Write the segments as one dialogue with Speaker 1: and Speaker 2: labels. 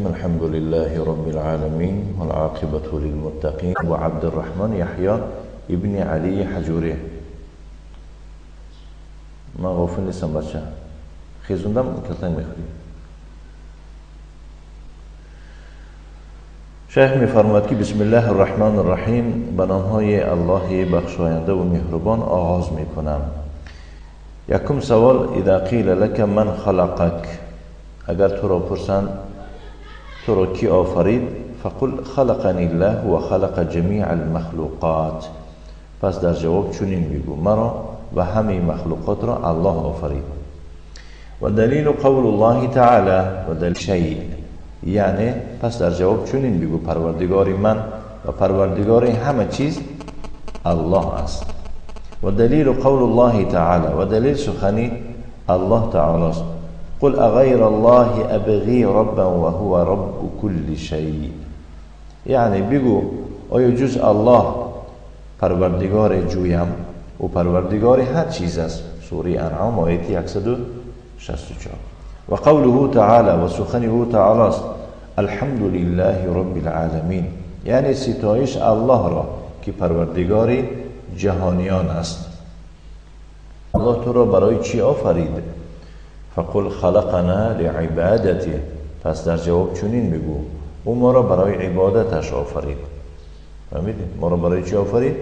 Speaker 1: الرحيم الحمد لله رب العالمين والعاقبة للمتقين وعبد الرحمن يحيى ابن علي حجوري. من غافل نیستم بچه، خیزوندم کتنگ میخوری. شیخ میفرماید که بسم الله الرحمن الرحیم، به نامهای الله بخشاینده و مهربان آغاز میکنم. یکم سوال: اذا قیل لك من خلقک، اگر تو را پرسند تو را کی آفرید، فقل خلقنی الله و خلق جمیع المخلوقات. پس در جواب چنین بگو: مرا و همه مخلوقات را الله آفرید. و دلیل قول الله تعالی و دلیل شیء، یعنی پس در جواب چنین بگو: پروردگار من و پروردگار همه چیز الله است. و دلیل قول الله تعالی و دلیل سخنی الله تعالی است: قل اغیر الله ابغی ربا وهو رب كل شیء. یعنی بگو آیا جز الله پروردگار جویم و پروردگار هر چیز است. سوره انعام آیه 164. و قوله تعالی و سخن او تعالی است: الحمد لله رب العالمین، یعنی ستایش الله را که پروردگار جهانیان است. الله تو را برای چی آفرید؟ فقل خلقنا لعبادته. پس در جواب چنین بگو: او ما را برای عبادتش آفرید. فهمیدید؟ ما را برای چی آفرید؟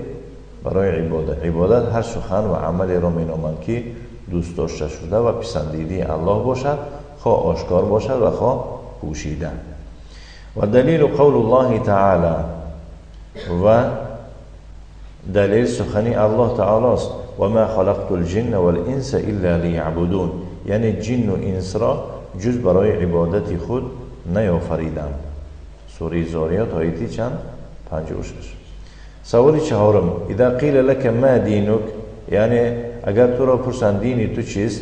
Speaker 1: برای عبادت. عبادت هر سخن و عملی را مینامند که دوست داشته شده و پسندیده الله باشد، خواه آشکار باشد و خواه پوشیده. و دلیل قول الله تعالی و دلیل سخنی الله تعالی است: و ما خلقت الجن والانس الا لیعبدون، یعنی جن و انس را جز برای عبادت خود نیافریدم. سوره زاریات آیه چند؟ 56. سوال چهارم: اذا قیل لك ما دینک، یعنی اگر تو را پرسند دینی تو چیست،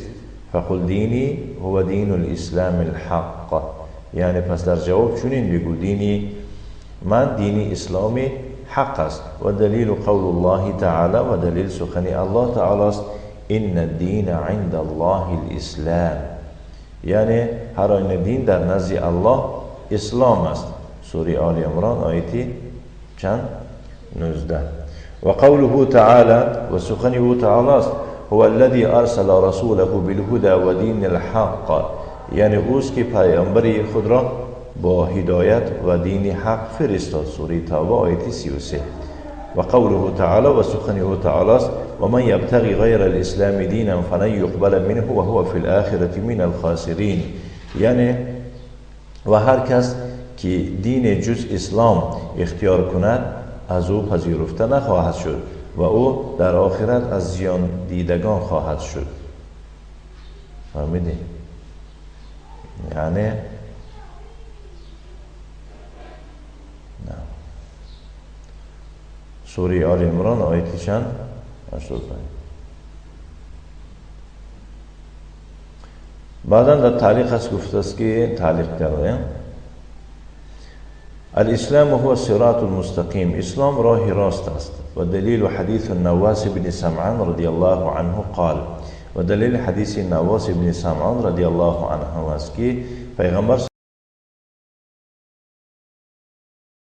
Speaker 1: فقل دینی هو دین الاسلام الحق، یعنی پس در جواب چنین بگو: دینی من دینی اسلامی حق است. و دلیل قول الله تعالی و دلیل سخن الله تعالی است: ان الدین عند الله الاسلام، یعنی هر آینه دین در نزد الله اسلام است. سوره آل عمران آیه چند؟ 19. و قوله تعالی و سخن او تعالی است: هو الذي ارسل رسوله بالهدى و دین الحق، یعنی اوست که پیامبر خود را با هدایت و دین حق فرستاد. سوره توبه آیه 33. و قوله تعالی و سخن او تعالی است: و من یبتغی غیر الاسلام دینا فلن یقبل منه وهو فی الاخرة من الخاسرین، یعنی و هر کس که دین جز اسلام اختیار کند از او پذیرفته نخواهد شد و او در آخرت از زیان دیدگان خواهد شد. فهمیدی؟ یعنی نه. سوره آل عمران آیه چند؟ 85. بعدا در تعلیق است گفته است که تعلیق کرده: الاسلام هو الصراط المستقیم، اسلام راه راست است. و دلیل حدیث النواس بن سمعان رضی الله عنه قال، و دلیل حدیث نواس بن سمعان رضی الله عنه است که پیغمبر